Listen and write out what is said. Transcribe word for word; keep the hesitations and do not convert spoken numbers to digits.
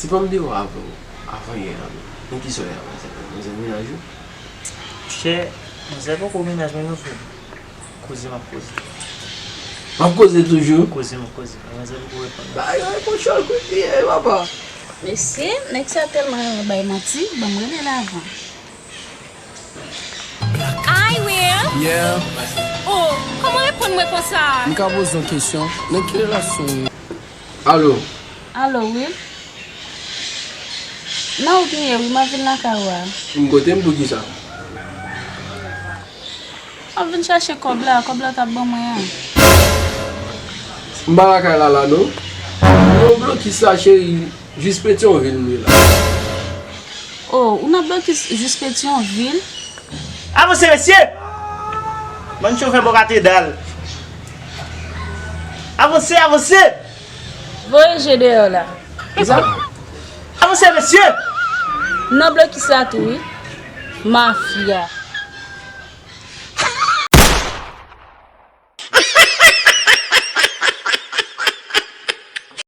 Se pa m te wè avè w avan yè a non. Nan kisa w ye a, manzè? Manzè menaj ou? Monchè, manzè poko menaj mwen non, frè m. Koze m ap koze. W ap koze toujou? Koze m ap koze. Manzè poko reponn. Bagay yo e kontròl kout li ye, papa. Mesye, nèg sa tèlman renmen bay manti, ban m rele l avan. Hi, Will. Yeah. Oh, kòman w reponn mwen konsa? M ka poze yon kesyon? Nan ki relasyon w ye? Alo. Alo, Will. Nan wout m ye, wi, m ap vin lakay ou a. M kote m pou kisa? M ap vin chache kòb la, kòb la w t ap ban mwen an. M pa lakay la la non. Non, blokis la, cheri. Jis Petyonvil m ye la. Oh, ou nan blokis jis Petyonvil? Avanse, mesye! Bann chofè bò katedral. Avanse, avanse! Voye je deyò la. Kisa? Avanse, mesye! M nan blokis la tou, wi. Mafya.